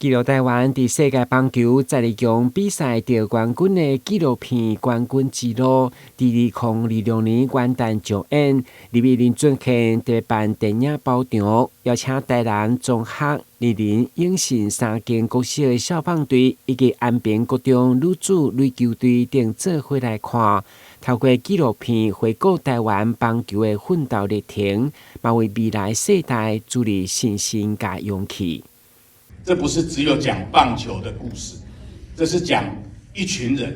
記錄台灣佇世界棒球十二強比賽得冠軍的紀錄片《冠軍之路》，佇2026年元旦上演。立委林俊憲特別辦電影包場，邀請台南中學、二林、永信三間國小的少棒隊，以及安平國中女子壘球隊等做伙來看。透過紀錄片回顧台灣棒球的奮鬥歷程，嘛為未來世代注入信心佮勇氣。這不是只有講棒球的故事，這是講一群人，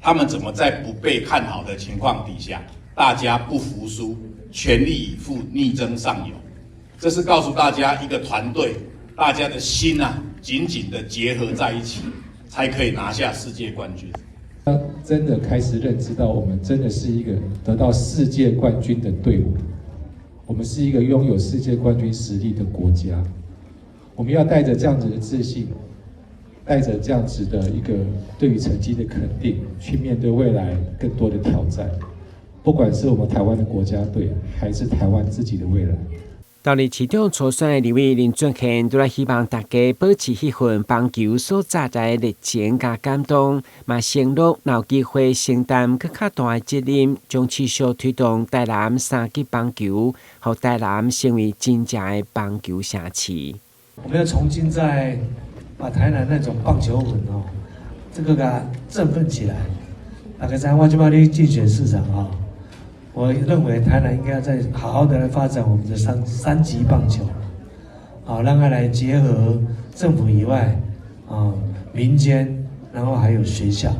他們怎麼在不被看好的情況底下，大家不服輸，全力以赴，力爭上游。這是告訴大家一個團隊，大家的心啊，緊緊的結合在一起，才可以拿下世界冠軍。當真的開始認知到，我們真的是一個得到世界冠軍的隊伍，我們是一個擁有世界冠軍實力的國家。我們要帶着這樣子的自信，帶着這樣子的一個對於成績的肯定，去面對未來更多的挑戰。不管是我們台灣的國家隊，還是台灣自己的未來。到任市長初選的立委林俊憲，除了希望大家保持彼份棒球所帶來的熱情佮感動，嘛承諾若有機會承擔閣較大的責任，將持續推動台南三級棒球，予台南成為真正的棒球城市。我們要重新再把台南那種棒球魂哦，這個給它振奮起來。大家知影我這擺咧競選市長啊，我認為台南應該要再好好的來發展我們的三級棒球，好，讓它來結合政府以外啊民間，然後還有學校。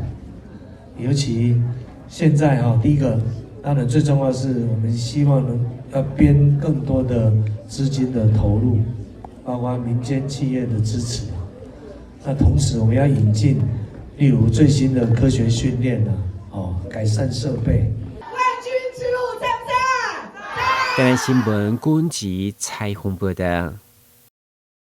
尤其現在哈，第一個當然最重要是我們希望能要編更多的資金的投入，包括民間企業的支持。那同時我們要引進，例如最新的科學訓練啊，哦，改善設備。冠軍之路在不在？台南新聞軍籍采訪報道。